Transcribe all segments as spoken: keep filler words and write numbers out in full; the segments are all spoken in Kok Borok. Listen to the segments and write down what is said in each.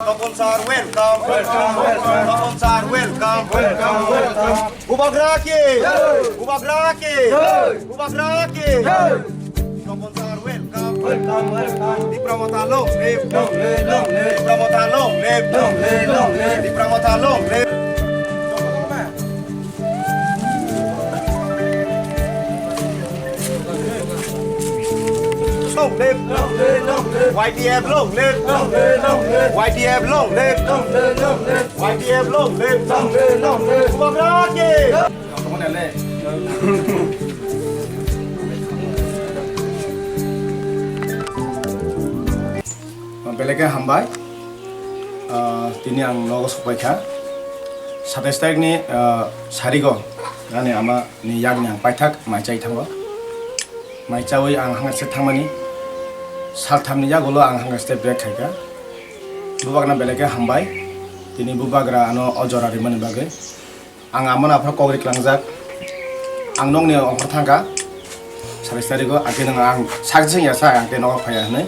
Topon sir, welcome. Welcome, welcome. Topon sir, welcome. Welcome, welcome. Bubagra ki! Bubagra ki! Bubagra ki! Topon sir, welcome. Welcome, welcome. Tipra Motha long live. Long live, long live. Tipra Motha long live. Long live, long live. Tipra Motha long live. Long live! Y T F long live! Y T F long live! Y T F long live! Bubagra ki! Belai khe hambai. Ah, tini ang nogo sokpai kha. Satais tarikni, ah, sarigo ani ama ni yakni ang paithak mai chai thango. Mai chaui ang hangse thangmani salthamni yagulo ang hangse break khaikha. Bubagna belai khe hambai. Tini bubagra ano o jora rimani bagwi. Ang amano aphano kok ri klangjak. Ang nokni ongkhor thangkha. Satais tarigo, akhe nang ang sakjeng ya sa, ang tei nogo phaiya hinwi.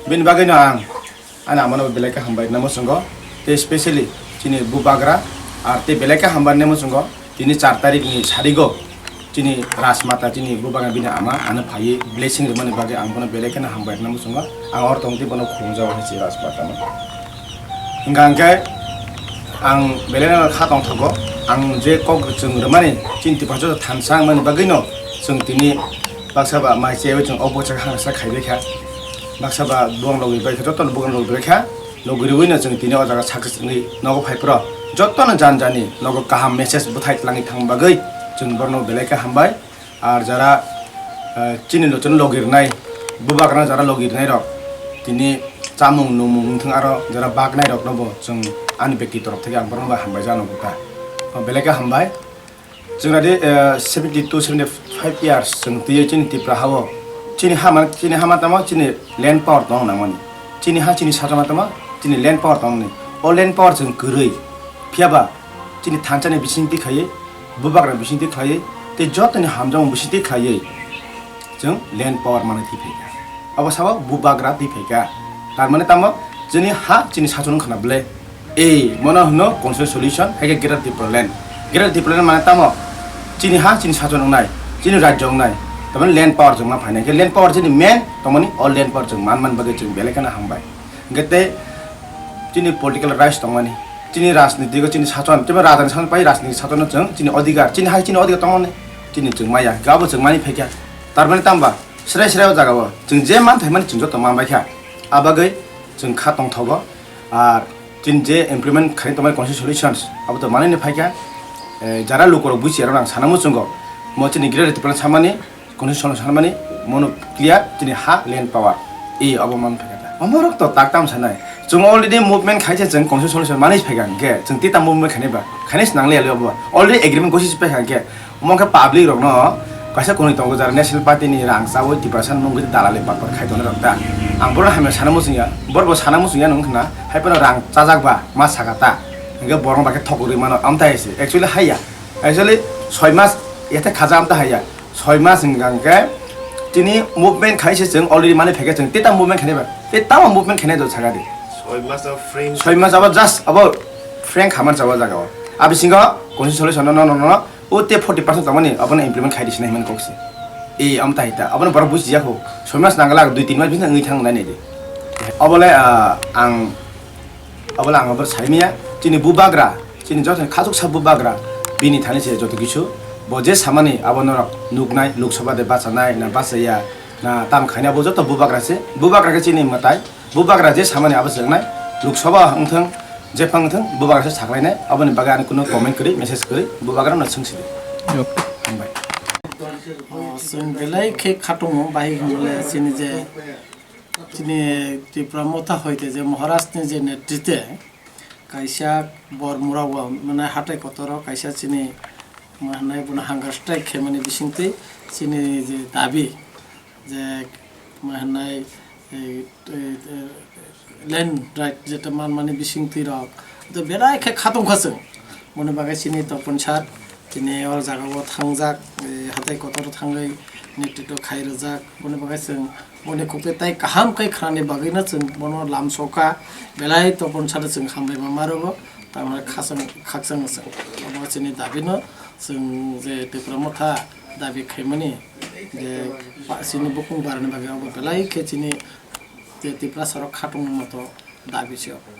Bini bagwino ang ani amano belai khe hambai rwna muchungo. Tei specially chini bubagra, ar tei belai khe hambai rwna muchungo. Tini char tarikni sarigo chini Rajmata, chini bubagra bini ama ano phaiwi blessing rwmani bagwi ang bono belai kheno hambai rwna muchungo. Ang oro tongtwi bono khulumjago hai se Rajmatano. Hingkha hingkhe ang belai no kha tongthogo, ang je kok chwng rwmani chini Tiprasa thansa wngmani bagwino chwng tini baksa ba mai chewi chwng o bwswk hangsa khaibai kha, baksa ba buang logwi bai kha, jotono buang logwi bai kha, logwi rwino chwng tini o jaga success wngwi nogo phai phro jotono jan jani nogo kaham message bwthai twlangwi thang bagwi chwng borno belai khe hambai. Ar jara, eh, chini lochon logirnai, bubagrano jara logirnai rok, tini chamung numung wngthang aro jara baknai rokno bo chwng ani bekti torop theke ang borokno bai hambai jano buta. O belai khe hambai. Chwng radi, eh, seventy two, seventy five years chwng twiwi chini Tipra hao. Chini hama, chini hama tamo chini land power tong nangmani. Chini ha chini sajama tamo chini land power tongni. O land power chwng kwrwi. Phiyaba chini thansa ni bising twi khlaiwi, bubagra bising twi khlaiwi, tei jotoni hamjakmung bising twi khlaiwi, chwng land power manwi twi phaikha. Abo sao bubagra twi phaikha. Tar mane tamo, chini ha chini sachon wngkha na ble? Ei, mono hwno constitutional solution, hai khe Greater Tipraland. Greater Tipraland mane tamo, chini ha chini sachon wngnai, chini rajyo wngnai, tamani land power chwng ma phainai. Khe land power chini main tongmani, o land power chwng man man bagwi chwng belai kheno hambai. Hingkhe tei chini political rights tongmani, chini rajniti o chini sachon, tei rajani sachon pai rajniti sachon no chwng chini odhikar, chini hai chini odhikar tongmani, chini chwng maya, hingkhe abo chwng mani phaikha. Tar mani tamba, srai srai o jaga o chwng je man thaimani chwng joto man baikha. Abagwi chwng kha tongthogo, ar chini je implement khaina tongmani constitutional solutions, abo to manwi no phaikha. Eh, jara lukurok buisi rok ang sana muchungo, mo chini Greater Tipraland samani, constitution sanmani, mono clear, chini ha land power. E, abo man phaikha ta. Omorok to tak tam sanai. Chwng already movement khaisa chwng constitution solution manwi phaikha hwnkhe, chwng tita movement khainai ba? Khainai se nangliya le obo. Already agreement gosi se paikha hwnkhe, omo khe public rokno kaisa konwi tongo jara National Party ni rang chawi Tiprasa nungwi dalali bakbar khai tongnai rok ta. Ang bono hamya sana muchungya, borbo sana muchungya nung khna, hai phano rang chajak ba ma saka ta. Hwnkhe borok ba khe thok rwi mano, amtai se. Actually haiya. Actually soi mas yathe khaja amta haiya. Soi mas hwnkha hwnkhe chini movement khaise chwng already mani phaikhe chwng tei tamo movement khainai ba? Tei tamo movement khainai do saka di. Soi mas of friend. Soi mas abo just abo friend khamar chabo jaga o. A bisingo constitution solution no, no, no, no, o te forty percent tongmani abono implement khai di sinai hwnmani kok se. E, amta hita. Abono borok buji ya kho. Soi mas nangla dui tin mas bising wngwi thang nai nai di. Obole, ah, ang Abole ang abor saimaya, chini bubagra, chini joto khachuksa bubagra, bini thani se joto kisu, bo je samani abo norok nuknai, Lok Sabha de bachanai, na bachaya, na tam khainai, abo joto bubagra se, bubagra khe chini mwtai, bubagra je samani abo se wngnai, Lok Sabha wngthang, jephang wngthang, bubagra se saklainai, aboni bagwi ani kuno comment kwrwi, message kwrwi, bubagra no swngsidi. Hambai. O, chwng belai khe khatungo, bahai hwnle chini je Chini Tipra Motha hoite je Maharaj ni je netrite kaisa bor mura o mane hatai kotor o kaisa chini ma hwnai bono hunger strike khe mani bisingtwi chini je dabi je ma hwnai, e, e, e, land right jeta man mani bisingtwi rok to belai khe khatung kha chwng. Boni bagwi chini Topon sir Tini o jaga o thangjak, eh, hatai kotor thangwi netrito khai rwjak. Boni bagwi chwng boni khukte tai kaham khe khnani bagwi no chwng bono lam soka. Belai topon sade chwng hambai ma marogo. Tamni khasang, khakchang chwng. Obo chini dabi no chwng je Tipra Motha dabi khaimani je pa-, chini bukung barani bagwi obo belai khe chini je Tiprasa rok khatung moto dabi se obo.